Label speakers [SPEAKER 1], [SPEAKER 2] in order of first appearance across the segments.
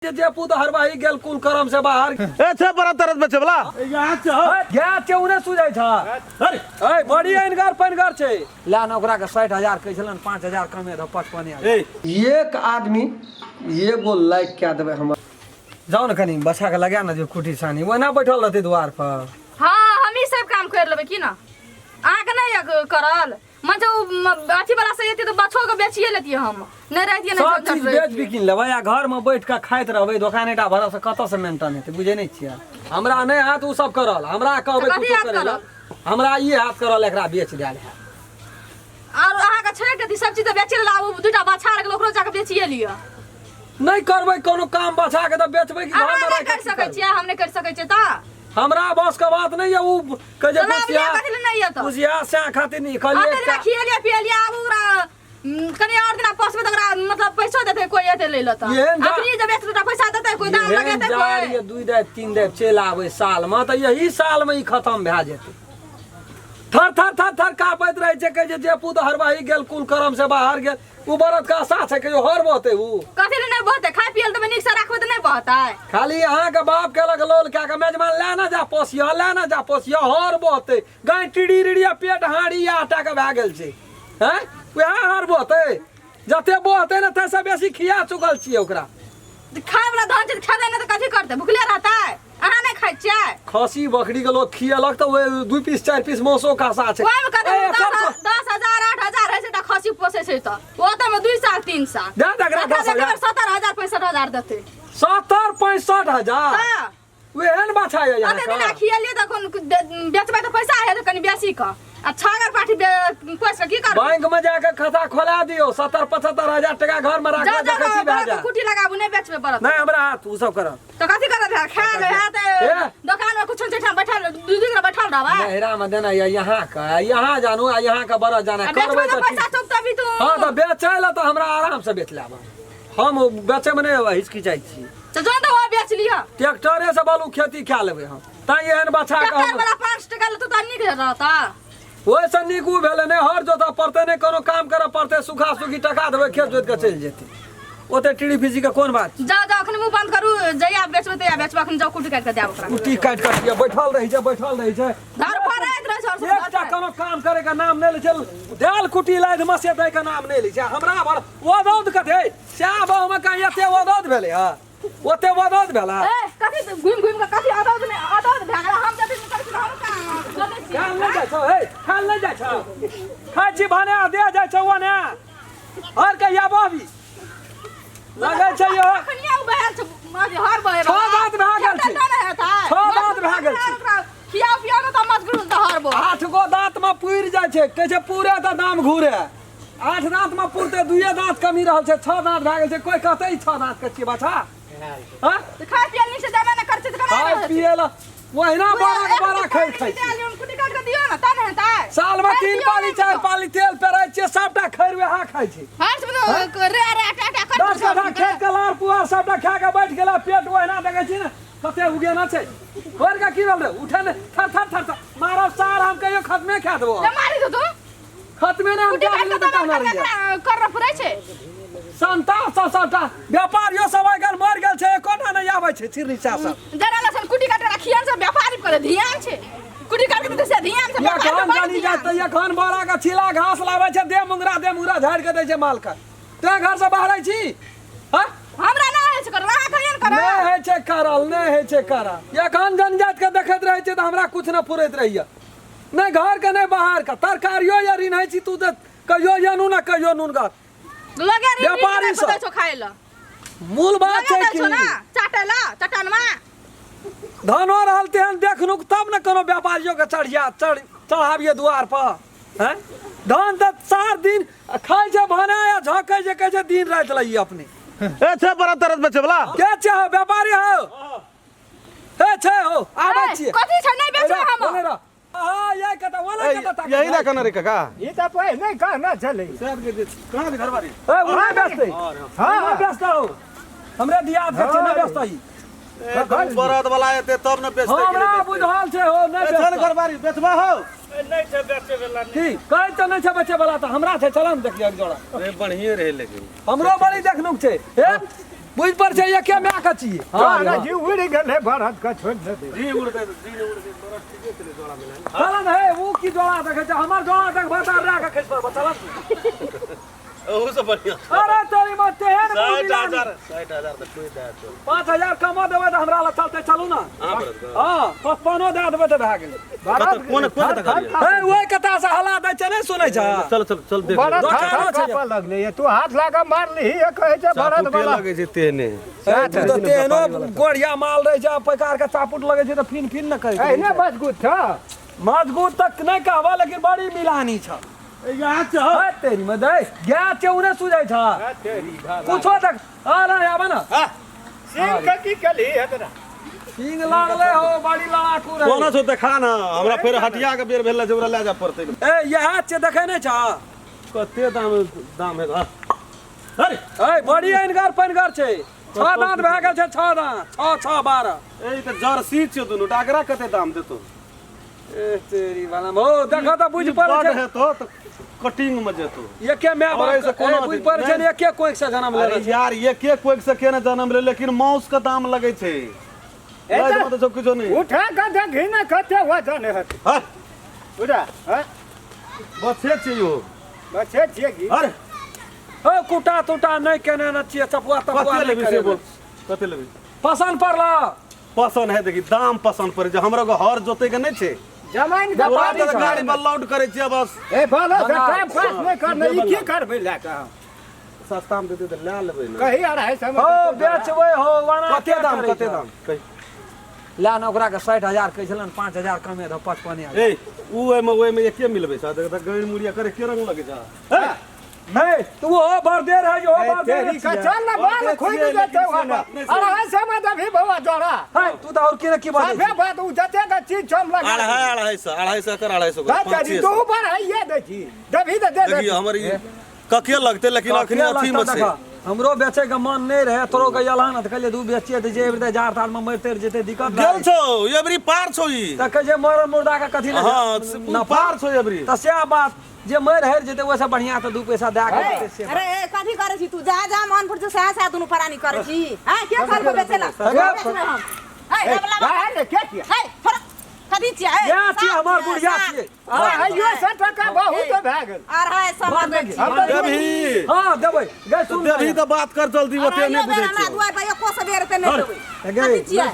[SPEAKER 1] जे पुत हरवाही गेल कुल करम से बाहर।
[SPEAKER 2] ए छे बड़ा तरस बेचे वाला।
[SPEAKER 1] यहाँ छे गया छे उने सुझै छ।
[SPEAKER 2] अरे
[SPEAKER 1] ए बड़ी अनगर पनगर छे ला न ओकरा के 60,000 कहै छलन 5,000 कमे द 55,000।
[SPEAKER 2] ए
[SPEAKER 1] एक आदमी एगो लाइक कए देबै हमर। जाओ न कनी बछा के लगा न जो कुटी सानी ओना बैठल रहतै द्वार पर।
[SPEAKER 3] हाँ हम ई सब काम कर लेबै की ना अहाँके नहीं यऽ करल मन जो अथी वाला से एती तो बछो के बेचिए लेतिए हम नहीं रहतिए नहीं
[SPEAKER 1] सब
[SPEAKER 3] झंझट
[SPEAKER 1] चीज बेच
[SPEAKER 3] रहितिए।
[SPEAKER 1] बिकिन लेबै आ घर में बैठ के खाइत रहबै दोकाने टा भरोसे कतऽ से मेंटेन हेतै बुझै नहि छियै। हमरा नहि हाथ ओ सब करल हमरा कहबै
[SPEAKER 3] तऽ कथी
[SPEAKER 1] कुछो
[SPEAKER 3] हाथ
[SPEAKER 1] करै लए।
[SPEAKER 3] करल?
[SPEAKER 1] हमरा ई हाथ करल एकरा बेच देल है।
[SPEAKER 3] आर अहाँके छै कथी सब चीज तऽ बेचिए लेला आब दूटा बाछा रखल ओकरो जाके बेचिए लिअ।
[SPEAKER 1] नहि करबै कोनो काम बचा के तऽ बेचबै कि घर
[SPEAKER 3] अहाँ
[SPEAKER 1] में
[SPEAKER 3] नहि
[SPEAKER 1] राखि
[SPEAKER 3] कर
[SPEAKER 1] के की
[SPEAKER 3] सकै
[SPEAKER 1] करबै?
[SPEAKER 3] छियै हम नहि कर सकै छियै तऽ
[SPEAKER 1] हमरा बस के बात नहीं है उ कहे जे
[SPEAKER 3] चला
[SPEAKER 1] पुछिया
[SPEAKER 3] कथी ले नहीं है तो
[SPEAKER 1] पुछिया से खातिर नहीं कहलिए
[SPEAKER 3] अते दिना खियलिया पियलिया आब ओकरा कनी और दिना पोसबै तऽ ओकरा मतलब पैसो देतै कोई एते लै लऽ तऽ
[SPEAKER 1] एहन जा-
[SPEAKER 3] अखनी जे बेचतै तऽ पैसा देतै कोई दाम
[SPEAKER 1] एहन
[SPEAKER 3] लगेतै
[SPEAKER 1] जार
[SPEAKER 3] कोई
[SPEAKER 1] ये 2 दाय 3 दाय चलि आबै साल में तऽ यही साल में ई खत्म भए जेतै। थर थर थर थर काँपैत रहै छै कहै छै जे पुत हरवाही गेल कुल करम से बाहर गेल उ बरद के आशा छै कहियो हर बहतै उ
[SPEAKER 3] कथी ले नहीं बहतै खाय पियल तऽ नीक से राखबै तऽ नहीं बहतै।
[SPEAKER 1] खाली अहाँके बाप केलक लोल कए के मेजबान लए ने जा पोसिया लए ने जा पोसिया हर बहतै गाय टिड़ी रिड़िया पेट हाड़ी या आटा के भए गेल छै हैं वएह हर बहतै जते बहतै ने ताहिसँ बेसी खिया चुकल छियै ओकरा।
[SPEAKER 3] खाय वाला धान छै तऽ खेतै नहि तऽ कथी करतै भुखले रहतै अहाँ नहि खाइ छियै।
[SPEAKER 1] खसी बकरी के लोग खियलक तऽ ओहि 2 पीस 4 पीस मांसो के आशा छै।
[SPEAKER 3] ओहिमे कते
[SPEAKER 1] ए, एकर
[SPEAKER 3] 10,000 8,000 होइ छै तऽ खसी पोसै छै तऽ ओ तऽ मे 2 साल 3 साल।
[SPEAKER 1] दए दे एकरा
[SPEAKER 3] एकरा
[SPEAKER 1] 10,000।
[SPEAKER 3] 70,000 65,000 देतै।
[SPEAKER 1] 70-65 हजार?
[SPEAKER 3] हँ।
[SPEAKER 1] ओहन बाछा यऽ
[SPEAKER 3] अते दिना
[SPEAKER 1] अहाँके?
[SPEAKER 3] खियलियै तऽ कोन बेचबै तऽ पैसा हेतै कनि बेसी कऽ आ छागर पाठी पोसि कऽ की करबै?
[SPEAKER 1] बैंक में जाके खाता खोला दियौ 70-75 हजार टका घर में राखबै
[SPEAKER 3] जाउ जाउ
[SPEAKER 1] देखै छी भए
[SPEAKER 3] बड़द
[SPEAKER 1] जायत।
[SPEAKER 3] कुटी लगाबू नहि बेचबै बड़द।
[SPEAKER 1] नहि हमरा हाथ ओ सब करब।
[SPEAKER 3] तऽ कथी करब भए खाय ले हैत
[SPEAKER 1] ए।
[SPEAKER 3] दोकान में कुछो छै बैठल दू दिन बैठल रहबै।
[SPEAKER 1] नहिरा में देना यऽ यहाँ के यहाँ जानू आ यहाँ के बड़द जाना
[SPEAKER 3] आ
[SPEAKER 1] करबै
[SPEAKER 3] बेचबै तऽ
[SPEAKER 1] तऽ
[SPEAKER 3] पैसा
[SPEAKER 1] ठीक।
[SPEAKER 3] चुकतबी तू।
[SPEAKER 1] हाँ तऽ बेचै लए तऽ हमरा आराम से बेच लेब हम ओ बेचै में नहि हिचकिचाइ छी।
[SPEAKER 3] तऽ जोन तऽ ओ बेच लिअ।
[SPEAKER 1] ट्रैक्टरे से बालू खेती कए लेबै हम तैं एहन बछा के
[SPEAKER 3] ट्रैक्टर
[SPEAKER 1] हम
[SPEAKER 3] वाला 5 टका लेतौ तऽ नीक रहता।
[SPEAKER 1] ओहिसँ नीक उ भेलै नहि हर जोतऽ पड़तै नहि कोनो काम करऽ पड़तै सूखा सूखी टका देबै खेत जोति कऽ चलि जेतै ओते टीड़ी फीसी के कोन बात छै?
[SPEAKER 3] जाउ जाउ अखन मुँह बंद करू जहिया बेचबै तहिया बेचबै अखन जाउ कुटी काटि कऽ देब ओकरा।
[SPEAKER 1] कुट्टी काटि काटि के बैठल रहै छै बैठल रहै छै।
[SPEAKER 3] धर पड़ैत रहै छै और सब
[SPEAKER 1] एकटा
[SPEAKER 3] धर
[SPEAKER 1] कोनो काम करे के नाम नहि लै छै दालि कुटी लादि मसे दै के नाम नहि लै छै हमरा भर ओदौद कथे सएह बहुमे कहीं एते ओदौद भेलै हँ ओते ओदौद भेलै।
[SPEAKER 3] ए कथी घुमि घुमि कऽ कथी अदौद नहि अदौद भए गेल हम जते करै छी हम कहाँ जोतै छी।
[SPEAKER 1] खायल नहि जाइ छौ हे खायल नहि जाइ छौ खाइ छी भने आ दे जाइ छौ ओने हर कहिया बहबी लगै छै यो
[SPEAKER 3] अखनिया उ बहल छै माँ हर बहे
[SPEAKER 1] 6 दाँत भए गेल छै। 6 दाँत भए गेल छै।
[SPEAKER 3] खियाओ पियाओ ने तऽ मजगुर तऽ हर बो
[SPEAKER 1] 8 गो दाँत में पुरि जाइ छै कहै छै पूरे तऽ दाम घूरे 8 दाँत में पुरते 2 दाँत कमी रहल छै 6 दाँत भए गेल छै कोई कहतै ई 6 दाँत के छियै बाछा हँ
[SPEAKER 3] तऽ खाय पिए नीक से देबे ने करतै तऽ केना
[SPEAKER 1] खाय
[SPEAKER 3] रहतै?
[SPEAKER 1] पिए लए ओहिना बड़ा के बड़ा खाइ खाइ छै।
[SPEAKER 3] कुटी काटि कऽ दियौ ने तब ने हेतै।
[SPEAKER 1] साल में
[SPEAKER 3] खाय
[SPEAKER 1] 3
[SPEAKER 3] पियौ
[SPEAKER 1] पाली
[SPEAKER 3] ने
[SPEAKER 1] 4
[SPEAKER 3] तऽ।
[SPEAKER 1] पाली तेल पेराइ छियै सबटा खैर वएह खाइ छै।
[SPEAKER 3] हर्ष में तो रे रे टा टा कर
[SPEAKER 1] 10 कट्ठा खेत के लार पुआर सबटा खा के बैठ गेला पेट ओहिना देखै छी ने कते उगेना छै घोर के की भेल रे उठे ने थर थर थर थर मारब सार हम कहियो खत्मे खा देबो।
[SPEAKER 3] ते मारी दो तू
[SPEAKER 1] खत्मे ने हम
[SPEAKER 3] कुटी
[SPEAKER 1] खा
[SPEAKER 3] काटि
[SPEAKER 1] देलियै
[SPEAKER 3] कऽ
[SPEAKER 1] तऽ कहना
[SPEAKER 3] देबै
[SPEAKER 1] रहियै।
[SPEAKER 3] कर पड़ै छै।
[SPEAKER 1] संता सब सबटा व्यापारियो सब आइ काल्हि मरि गेल छै एकोटा नहि आबै छै चिड़नी चा सब।
[SPEAKER 3] जरा लसन कुटी काटे रखियन सब व्यापारी करे ध्यान छै कुटी काट के से ध्यान से व्यापारी
[SPEAKER 1] एखन
[SPEAKER 3] के बड़
[SPEAKER 1] जानी
[SPEAKER 3] ध्यान
[SPEAKER 1] जात तऽ एखन बड़ा के छिला घास लाबै छै दे मुंगरा दे मुंगरा झाड़ि के दै छै माल के तैं घर से बाहर छी हँ?
[SPEAKER 3] हमरा नहि होइ छै करल अहाँ कहियन करल।
[SPEAKER 1] नहि होइ छै करल नहि होइ छै करल एखन जनजात के देखैत रहै छै तऽ हमरा कुछ नहि फुरैत रहैया नहि घर के नहि बाहर के तरकारियो या रिन्है छी तू तऽ कहियो अनू ने कहियो नून गर
[SPEAKER 3] लगे रे
[SPEAKER 1] व्यापारी सब।
[SPEAKER 3] छौ खाय लए
[SPEAKER 1] मूल बात
[SPEAKER 3] लगे
[SPEAKER 1] छै
[SPEAKER 3] दै
[SPEAKER 1] कि
[SPEAKER 3] छौ ना चाटे ला चटनवा
[SPEAKER 1] धनो रहल तेहन देखनुक तब ने कोनो व्यापारियो के चढ़िया चढ़ाबिए दुआर पर हैं धान तऽ 4 दिन खाइ छै भने आ झकै छै कहै छै दिन राति लइए अपने।
[SPEAKER 2] ए छे बड़ा तरस बेचे वाला।
[SPEAKER 1] के छै हो व्यापारी हो हे छै हो आबै छियै।
[SPEAKER 3] कथी छै नहि बेचबै हम।
[SPEAKER 1] ओने रह। हाँ, यही कहता, ओने कहता ताकत
[SPEAKER 2] यही ना
[SPEAKER 1] है।
[SPEAKER 2] कहना रे काका।
[SPEAKER 4] ई तऽ पहिने कहना छलै।
[SPEAKER 2] कहाँ घरवारी?
[SPEAKER 1] ए, ओने बेचतै।
[SPEAKER 4] हाँ।
[SPEAKER 1] ओने बेचतै हो। हमरे दियाद के छै, नहि बेचतै ई।
[SPEAKER 2] बरद वाला एते तब न बेचतै कि
[SPEAKER 1] हमरा
[SPEAKER 2] नहि बेचतै।
[SPEAKER 1] बुझल छै हो, नहि
[SPEAKER 2] ए, छन
[SPEAKER 1] बेचतै।
[SPEAKER 2] घरवारी बेचबा हो।
[SPEAKER 4] नहि छै बेचै वाला
[SPEAKER 1] की कहै तऽ नहि छै बेचै वाला तऽ हमरा छै चल ने देखिए एक जोड़ा।
[SPEAKER 2] अरे बढ़िए रहे लेकिन।
[SPEAKER 1] हमरो बड़ी देखनुक छै। हे बुझि पर छै एके माय के छियै।
[SPEAKER 4] हाँ ना जी उड़ गेलै बरद के छोड़ दे।
[SPEAKER 2] जी उड़तै जी नहि उड़तै, बरद ठीके छलै जोड़ा मिलाइ।
[SPEAKER 1] चल ने हे, उ की जोड़ा देखै छै, हमर जोड़ा देखबै तऽ अर्रा के खसि पड़बै, चल।
[SPEAKER 2] ओहू से बढ़िया।
[SPEAKER 1] अरे तोरी में तेहन
[SPEAKER 2] 60,000 60,000 तऽ कोइ दए देतौ।
[SPEAKER 1] 5,000 कमो देबै तऽ हमरा लग चलतै, चलू ने।
[SPEAKER 2] अहाँ बरद के?
[SPEAKER 1] हँ, 55 दए देबै तऽ भए गेलै।
[SPEAKER 2] कतऽ कोन कोन कतऽ कहलियै?
[SPEAKER 1] हे, ओहि कता से हला दै छै, नहि सुनै छ?
[SPEAKER 2] चल चल चल देख।
[SPEAKER 4] बरद
[SPEAKER 1] दोकानो
[SPEAKER 4] हाथ
[SPEAKER 1] छै।
[SPEAKER 4] कापऽ लगलै, तू हाथ लागा मारलिही, कहै छै बरद
[SPEAKER 2] चापुटे
[SPEAKER 4] वाला।
[SPEAKER 2] लगै छै तेहने।
[SPEAKER 1] तू तऽ तेहनो गोढ़िया माल रहै छै, पैकार के चापुट लगै छै तऽ फिन फिन ने करै छै।
[SPEAKER 4] एहने मजबूत छ।
[SPEAKER 1] मजबूत तक नहि कहबऽ, लेकिन बड़ी मिलानी छ।
[SPEAKER 2] यहाँ छ।
[SPEAKER 1] हे तेरी में दै, गाय छै उने सुझै छ। कुछो तक आ ना आबे ना।
[SPEAKER 4] सिंह के की केलही एकरा?
[SPEAKER 1] सींग लागले हो, बड़ी लड़ाकू रहे।
[SPEAKER 2] कोना छौ देखा ना, हमरा फेर हटिया के बेर भेल छै, ओकरा लए जाय पड़तै।
[SPEAKER 1] ए इएह छै, देखै नहि छ?
[SPEAKER 2] कते दाम दाम है? अरे
[SPEAKER 1] ए बड़ी अनगर पनगर छै, 6 दाँत भए गेल छै, 6 दाँत, 6 6 12।
[SPEAKER 2] ए तऽ जर्सी छियौ दुनू, एकरा कते दाम देतौ?
[SPEAKER 1] ए तेरी वाला हो, देखो तऽ बुझि पड़ै
[SPEAKER 2] बड
[SPEAKER 1] छै।
[SPEAKER 2] हेतौ तऽ कटिंग में जेतौ।
[SPEAKER 1] एके my
[SPEAKER 2] और ऐसे
[SPEAKER 1] बाप
[SPEAKER 2] कोनो
[SPEAKER 1] ए, बुझि पड़ै छै ने एके कोइक से जन्म
[SPEAKER 2] अरे
[SPEAKER 1] लेने छै।
[SPEAKER 2] यार एके कोइक से केना जन्म ले, लेकिन मांस के दाम लगै छै।
[SPEAKER 4] ए
[SPEAKER 2] तऽ सब किछो नहि।
[SPEAKER 4] उठा के देखही ने कते वजन हेतै।
[SPEAKER 2] हँ
[SPEAKER 4] उठा, हँ?
[SPEAKER 2] बच्चे छियै यौ।
[SPEAKER 4] बच्चे छियै की?
[SPEAKER 2] अरे
[SPEAKER 1] ओ कुटा तुटा नहि केने ने छियै, चपुआ तपुआ
[SPEAKER 2] कते
[SPEAKER 1] नहि
[SPEAKER 2] लेबही से
[SPEAKER 1] करे।
[SPEAKER 2] बोल, कते लेबही?
[SPEAKER 1] पसन्द पड़ल?
[SPEAKER 2] पसन्द है, देखी दाम पसन्द पड़ै छै। हमरा के हर जोतै के नहि छै।
[SPEAKER 4] जमाइन के
[SPEAKER 2] तोरा
[SPEAKER 4] पानी
[SPEAKER 2] तऽ
[SPEAKER 4] छै।
[SPEAKER 2] गाड़ी पर लोड करै छियै बस।
[SPEAKER 4] ए बोलो से
[SPEAKER 1] बना।
[SPEAKER 4] टाइम पास नहि करने, ई की करबै लए कऽ हम?
[SPEAKER 2] सस्ता में देतै तऽ लए लेबै ने।
[SPEAKER 4] कही 250 में
[SPEAKER 1] हो
[SPEAKER 4] देतौ।
[SPEAKER 1] बेचबै हो, वना
[SPEAKER 2] कते दाम
[SPEAKER 1] करै
[SPEAKER 2] कते
[SPEAKER 1] छै?
[SPEAKER 2] दाम कही।
[SPEAKER 1] ला ने ओकरा के 60,000 कहै छलन, 5,000 कमे दहो, 55,000।
[SPEAKER 2] ए उ ओहिमे ओहिमे एके मिलबै छै। देख तऽ गैर मुड़िया करे के रंग लगै छै। ए
[SPEAKER 1] नहीं तू हो भर दे रहा है, हो भर दे
[SPEAKER 4] तेरी का चल ना बाल खुद जेतौ हन। 250 में देबही बौआ जोड़ा।
[SPEAKER 1] है तू तऽ और की ने की बाजै
[SPEAKER 4] साफे बात, उ जते के चीज छम लगा।
[SPEAKER 2] अढ़ाई अढ़ाई सौ, अढ़ाई सौ कर, अढ़ाई सौ कर,
[SPEAKER 4] बात
[SPEAKER 2] पाँचे
[SPEAKER 4] तू
[SPEAKER 2] सौ।
[SPEAKER 4] बढ़ाइए दै छी, देबही तऽ दे दे।
[SPEAKER 2] देखियौ हमर ई कके लगतै, लेकिन अखनी अथी में छै।
[SPEAKER 1] हमरो बेचे के मन नहीं रहे, तोरो के यला न तऽ कहलियै दू बेचिए दै छै, एबरी जार तार में मरि तरि जेतै, दिक्कत भए
[SPEAKER 2] गेल
[SPEAKER 1] जेतै।
[SPEAKER 2] छौ एबरी पार छौ ई।
[SPEAKER 1] तऽ कहै छै मरल मुर्दा के कथी लए
[SPEAKER 2] हँ
[SPEAKER 1] नफा?
[SPEAKER 2] पार छौ एबरी।
[SPEAKER 1] तऽ सएह बात, जे मरि हरि जेतै ओहिसँ बढ़िआँ तऽ 2 पैसा दए के जेतै से।
[SPEAKER 5] अरे ए, कथी करै छी तू? जा जा मन पर सएह सएह दुनू प्राणी करै छी। हैं के कहलको बेचै ला? बेचबै हम। है डबला
[SPEAKER 4] बाहर ने के किया?
[SPEAKER 5] है छोड़, कथी छियै? है,
[SPEAKER 1] इएह छियै
[SPEAKER 5] साफ
[SPEAKER 1] हमर
[SPEAKER 5] छियै,
[SPEAKER 1] बुढ़िया
[SPEAKER 5] साफ।
[SPEAKER 1] छियै।
[SPEAKER 4] 250 टका बहुत भए गेल।
[SPEAKER 5] 250 में दै छी।
[SPEAKER 4] हम तऽ
[SPEAKER 2] देबही
[SPEAKER 1] हँ देबै गै, सुन
[SPEAKER 2] देबही तऽ बात कर जल्दी, ओते नहि
[SPEAKER 5] अढ़ाइयो बेर
[SPEAKER 2] बुझै
[SPEAKER 5] हमरा
[SPEAKER 2] छियौ।
[SPEAKER 5] दुआरि पर एको सौ बेर तऽ नहि देबै।
[SPEAKER 1] गै,
[SPEAKER 5] कथी छियै?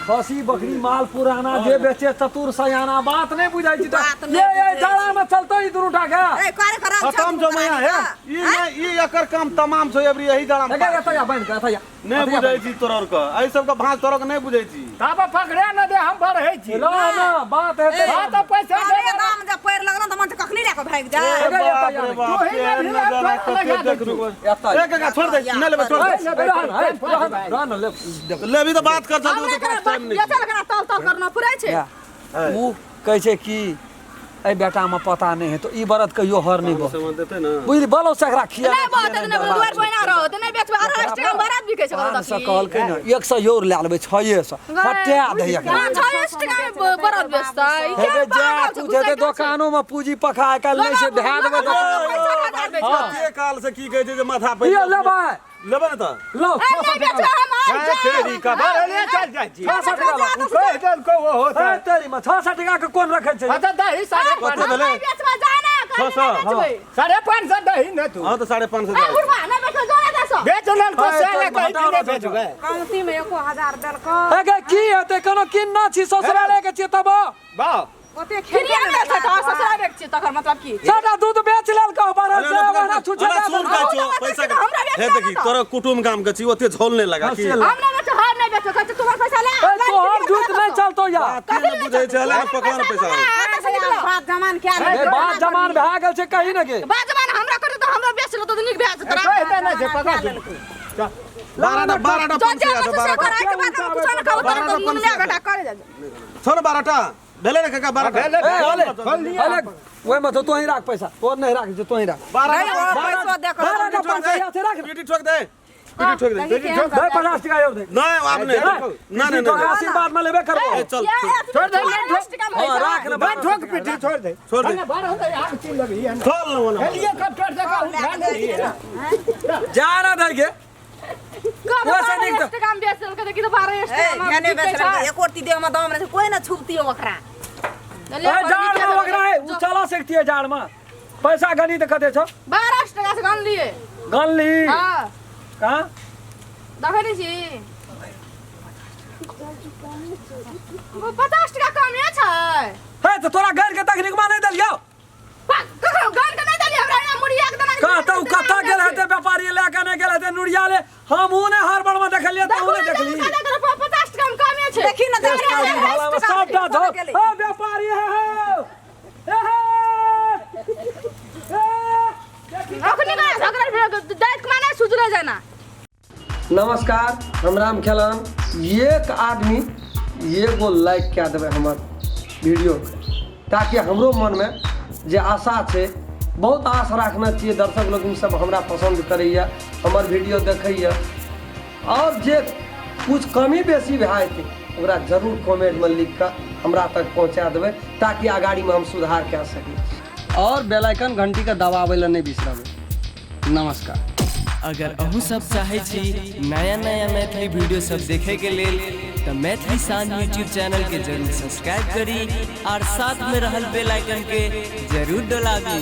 [SPEAKER 1] खसी बकरी माल पुराना जे बेचे चतुर सयाना, बात नहि बुझै छी तऽ।
[SPEAKER 5] बात नहि
[SPEAKER 1] ये ये
[SPEAKER 5] बुझै
[SPEAKER 1] जाड़ा में चलतौ ई दुनू टा के।
[SPEAKER 5] ए करे कर
[SPEAKER 2] खतम छौ मैया हे, ई नहि ई एकर काम तमाम छौ एबरी एही जाड़ा में।
[SPEAKER 1] गै, एतऽ आ बान्हि कऽ, एतऽ आ।
[SPEAKER 2] नहि बुझै छी तोरा आर के, एहि सबके भाँज तोरा के नहि बुझै छी।
[SPEAKER 4] ताबे पकड़े न दे, हम बढ़ै छी।
[SPEAKER 1] ल ना बात हेतै।
[SPEAKER 4] हँ तऽ पैसा
[SPEAKER 5] अरे
[SPEAKER 4] दे।
[SPEAKER 5] दाम जब पैर लगल तऽ मन तऽ कखनी लए कऽ भागि जाय।
[SPEAKER 1] गै, एतऽ
[SPEAKER 2] बाप
[SPEAKER 1] आ।
[SPEAKER 2] रे बाप,
[SPEAKER 4] तोही ने
[SPEAKER 2] केहन
[SPEAKER 4] भी
[SPEAKER 2] नजारा,
[SPEAKER 4] लगा
[SPEAKER 2] कते
[SPEAKER 4] दै
[SPEAKER 2] देखलू।
[SPEAKER 1] एतऽ आ।
[SPEAKER 2] ए काका छोड़ दे, नहि लेबै छोड़ दे।
[SPEAKER 1] ए, रहन, ए, रहन, रहन, ले, देबै।
[SPEAKER 2] लेबही तऽ बात कर जल्दी,
[SPEAKER 3] हमरा
[SPEAKER 2] ओते
[SPEAKER 3] करा
[SPEAKER 2] पास टाइम नहि
[SPEAKER 3] बेचल करा तल तल करना पुरै छै।
[SPEAKER 1] उ कहै छै कि एहि बेटामे पता नहि हेतौ, ई बरद कहियो हर नहि बहतौ।
[SPEAKER 2] सामान देतै ने।
[SPEAKER 1] बुझली, बलो से एकरा खिया
[SPEAKER 3] नहि बहतै तऽ नहि बहतै, दुआरि पर एना रहत, नहि बेचबै, 250 टका में बरद बिकै छै कतौ
[SPEAKER 1] 500
[SPEAKER 3] की।
[SPEAKER 1] कहलकै ने, 100 और लए लेबै, 600 हटा दै एकरा।
[SPEAKER 3] हाँ, 600 टका में बरद बेचतै। ई
[SPEAKER 1] हेगे
[SPEAKER 3] केहन
[SPEAKER 1] जा
[SPEAKER 3] पागल छै,
[SPEAKER 1] कुछ हेतै
[SPEAKER 3] घुसै
[SPEAKER 1] दोकानो में पूंजी पखा आइ काल्हि नहि छै, धए देबै
[SPEAKER 3] लोग
[SPEAKER 1] दोकान।
[SPEAKER 3] पैसा खा दै छै।
[SPEAKER 2] कते काल से की कहै छै जे माथा पर
[SPEAKER 1] लिअ लेबै।
[SPEAKER 2] लेबै ने तऽ।
[SPEAKER 1] लो
[SPEAKER 3] ए, नहि बेचबै हम, आइ जाउ।
[SPEAKER 4] तेरी का बढ़ले चल जाइ छी।
[SPEAKER 1] 600 टका लो।
[SPEAKER 4] कहि देलको ओ होता।
[SPEAKER 1] ए तेरी में 600 टका के कोन रखै छै?
[SPEAKER 4] अच्छा दही साढ़े
[SPEAKER 2] कते
[SPEAKER 4] पाँच
[SPEAKER 2] भेलै?
[SPEAKER 3] नहि बेचबै, जा ना, कहली
[SPEAKER 2] 600।
[SPEAKER 3] नहि बेचबै।
[SPEAKER 4] 550 दही ने तू।
[SPEAKER 2] हँ तऽ 550
[SPEAKER 3] ए,
[SPEAKER 2] दे।
[SPEAKER 3] बुढ़बा, नहि बेचबै, जो ना दसो।
[SPEAKER 4] बेच लेलको
[SPEAKER 1] ए,
[SPEAKER 4] से
[SPEAKER 1] तोरी
[SPEAKER 4] ने कही
[SPEAKER 1] हटाओ
[SPEAKER 4] कि नहि
[SPEAKER 1] ना,
[SPEAKER 4] बेचबै।
[SPEAKER 5] कमती में 1000 देलको।
[SPEAKER 1] हे गे की हेतै, कोनो किन ना छी, ससुराले के छियै तब।
[SPEAKER 4] बाप
[SPEAKER 5] ओते
[SPEAKER 3] फ्रीए
[SPEAKER 5] खेते
[SPEAKER 3] मे बेचतै तऽ ससुरा बेच तकर मतलब की?
[SPEAKER 1] साटा दूध बेच लेलको बरद से, ओना छुछे
[SPEAKER 2] अरे
[SPEAKER 1] दए
[SPEAKER 2] सुन
[SPEAKER 1] देलकौ।
[SPEAKER 2] कहै छियौ,
[SPEAKER 3] अहूँ तऽ
[SPEAKER 2] पैसा
[SPEAKER 3] बतबै छी तऽ हमरा
[SPEAKER 2] हे
[SPEAKER 3] बेचबै
[SPEAKER 2] देखी
[SPEAKER 3] ने तऽ।
[SPEAKER 2] तोरा कुटुम गाम के छी, ओते झोल नहि लगा
[SPEAKER 1] हँ,
[SPEAKER 2] की
[SPEAKER 1] से लगा।
[SPEAKER 3] हम नहि बेचबै, हम नहि बेचबै, कहै छै तुम्हार पैसा ले।
[SPEAKER 1] ए, तोहर झूठ नहि चलतौ यार।
[SPEAKER 2] बाते नहि बुझै छै, हले ने पकड़ ने पैसा।
[SPEAKER 5] बात जमान क्या
[SPEAKER 1] ए, बात जमान भए गेल छै कही ने गे।
[SPEAKER 3] बात जमान हमरा करतै तऽ हमरा बेच लेतौ तऽ नीक भए जेतै तोरा।
[SPEAKER 4] कहि देने छै पकड़
[SPEAKER 2] बारहटा बारहटा
[SPEAKER 3] जो
[SPEAKER 2] पंछी
[SPEAKER 3] जे
[SPEAKER 2] छै,
[SPEAKER 3] छै से
[SPEAKER 2] बारहटा
[SPEAKER 3] कर, आइके बाद हम कुछो नहि कहबौ, तोरा तऽ नुनिया बेटा करे जा।
[SPEAKER 2] छौ ने 12टा भेलै ने काका, 12टा
[SPEAKER 4] भेलै।
[SPEAKER 1] ए, हले,
[SPEAKER 4] खोल लिअ।
[SPEAKER 1] हले, ओहिमे तो तोही राख पैसा, तोर नहि राख छै, तोही राख।
[SPEAKER 2] 12टा
[SPEAKER 5] पैसो देखो।
[SPEAKER 1] 12टा 500 छै, राख।
[SPEAKER 2] पीटी ठोक दे, पीटी ठोक दे।
[SPEAKER 1] दे 50 टका और दे।
[SPEAKER 2] नहि आब नहि, नहि नहि
[SPEAKER 1] तोरा
[SPEAKER 2] नहि
[SPEAKER 1] आशीर्वाद में लेबे करबो।
[SPEAKER 2] ए, चल
[SPEAKER 4] छोड़ दे,
[SPEAKER 1] हाँ, राख ने।
[SPEAKER 4] बड़ ठोक पिटी छोड़ दे।
[SPEAKER 2] छोड़ दे।
[SPEAKER 4] अरे बारह दे आग चीन लगी है।
[SPEAKER 2] चल ना ओना।
[SPEAKER 4] चलिए कब छोड़ दे का उठा ले।
[SPEAKER 1] जा ना दे गे। ओहिसँ नीक तऽ
[SPEAKER 3] टका में बेच देलकै तऽ की तऽ 12
[SPEAKER 5] ए,
[SPEAKER 3] टका में
[SPEAKER 5] ध्याने
[SPEAKER 3] बिकै
[SPEAKER 5] बेच
[SPEAKER 3] छै।
[SPEAKER 5] एको रत्ती देह में दम रहै छै, कोई न छुपती ओकरा।
[SPEAKER 3] ले,
[SPEAKER 1] ए, जाड़ में
[SPEAKER 3] पर
[SPEAKER 1] ओकरा है, उ चला सकती है जाड़ में। पैसा गनी तऽ कते छौ?
[SPEAKER 3] 12 टका से गनलियै।
[SPEAKER 1] गनली?
[SPEAKER 3] हाँ।
[SPEAKER 1] कहाँ?
[SPEAKER 3] देखै नहि छी, 50 टका कमे छै।
[SPEAKER 1] हे, तऽ तोरा गैर के तकनीक में नहि देलियौ?
[SPEAKER 3] ककरो गन के नहि देलियै हमरा, एना मुड़िया के देना।
[SPEAKER 1] कतौ कतऽ गेल हेतै व्यापारी लए कऽ? नहि गेल हेतै नुरिया ले। हमहूँ नहि हड़बड़ में देखलियै, तहूँ नहि देखली।
[SPEAKER 3] 50 टका में कमे छै।
[SPEAKER 5] देखी न, देखी न,
[SPEAKER 1] भाला में सबटा धो। ए व्यापारी, हे हे हे हे हे।
[SPEAKER 3] अखनी कहाँ झगड़ा भेल, दैत के माने सुधरे जाना।
[SPEAKER 1] नमस्कार, हम राम खेलान। एक आदमी एगो लाइक कए देबै हमर वीडियो, ताकि हमरो मनमे जे आशा छै, बहुत आश राखने छियै, दर्शक लोकनि सब हमरा पसन्द करैए, हमर वीडियो देखैए, आओर जे कुछ कमी बेसी भए जेतै ओकरा जरूर कमेंटमे लिख कऽ हमरा तक पहुँचा देबै, ताकि अगाड़ीमे हम सुधार कए सकी। आओर बेल आइकन घंटीके दबाबै लए नहि बिसरबै। नमस्कार।
[SPEAKER 6] अगर अहूँ सब चाहै छी नया नया मैथिली वीडियो सब देखे के लेल तऽ मैथिली शान यूट्यूब चैनल के जरूर सब्सक्राइब करी और साथ में रहल बेल आइकन के जरूर दबाबी।